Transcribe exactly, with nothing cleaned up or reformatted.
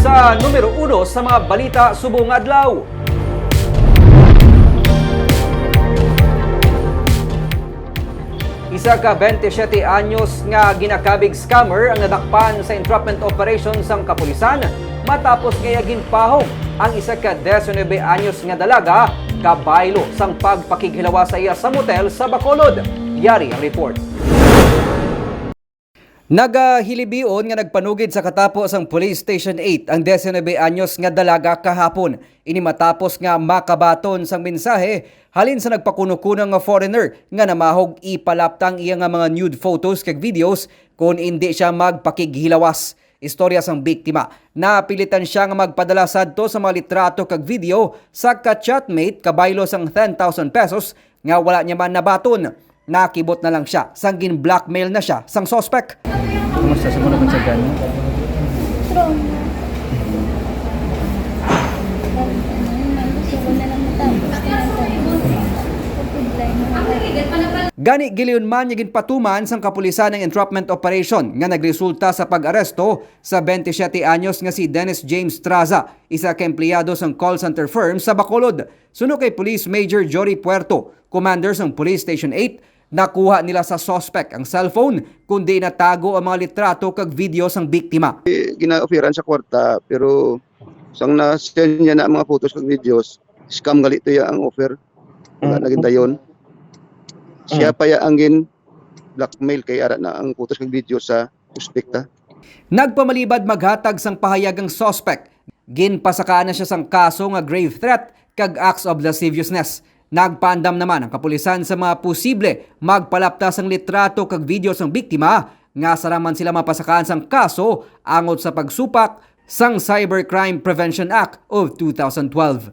Sa numero uno sa mga balita subong adlaw. Isa ka twenty-seven anyos nga ginakabig scammer ang nadakpan sa entrapment operation sang kapulisan matapos nga iya ginpahog ang isa ka diecinuebe anyos nga dalaga kabaylo sang pagpakighilawas sa iya sa motel sa Bacolod. Yari ang report. Nagahilibion nga nagpanugid sa katapo sang Police Station eight ang diecinuebe anyos nga dalaga kahapon. Ini matapos nga makabaton sang mensahe halin sa nagpakuno-kuno nga foreigner nga namahog ipalapta ang iya nga mga nude photos kag videos kon indi siya magpakighilawas. Istorya sang biktima, napilitan siya nga magpadala sadto sa mga litrato kag video sa ka-chatmate kabaylo sang ten thousand pesos nga wala niya man nabaton. Nakibot na lang siya sang gin-blackmail na siya sang suspect. Kumusta? Sumulo ka sa gani? Strong. Gusto ko na lang matapos na lang sa problema. Gani, gilayon man nga ginpatuman sang kapulisan ang entrapment operation nga nagresulta sa pag-aresto sa twenty-seven anyos nga si Dennis James Traza, isa ka empleyado sang call center firm sa Bacolod. Suno kay Police Major Jory Puerto, commander sang Police Station eight, nakuha nila sa suspect ang cellphone, kundi natago ang mga litrato kag video sang biktima. Gina-offeran sa kwarta, pero sang na-send niya na ang mga photos kag videos, scam gali to ya ang offer. Wala na gid dayon. Siya pa ya ang gin blackmail kay ara na ang photos kag video sa suspect, ha. Nagpamalibad maghatag sang pahayag ang suspect. Ginpasakaan na siya sang kaso nga grave threat kag acts of lasciviousness. Nagpaandam naman ang kapulisan sa mga posible magpalapta sang litrato kag video sang biktima nga sarang man sila mapasakaan sang kaso angot sa pagsupak sang Cybercrime Prevention Act of two thousand twelve.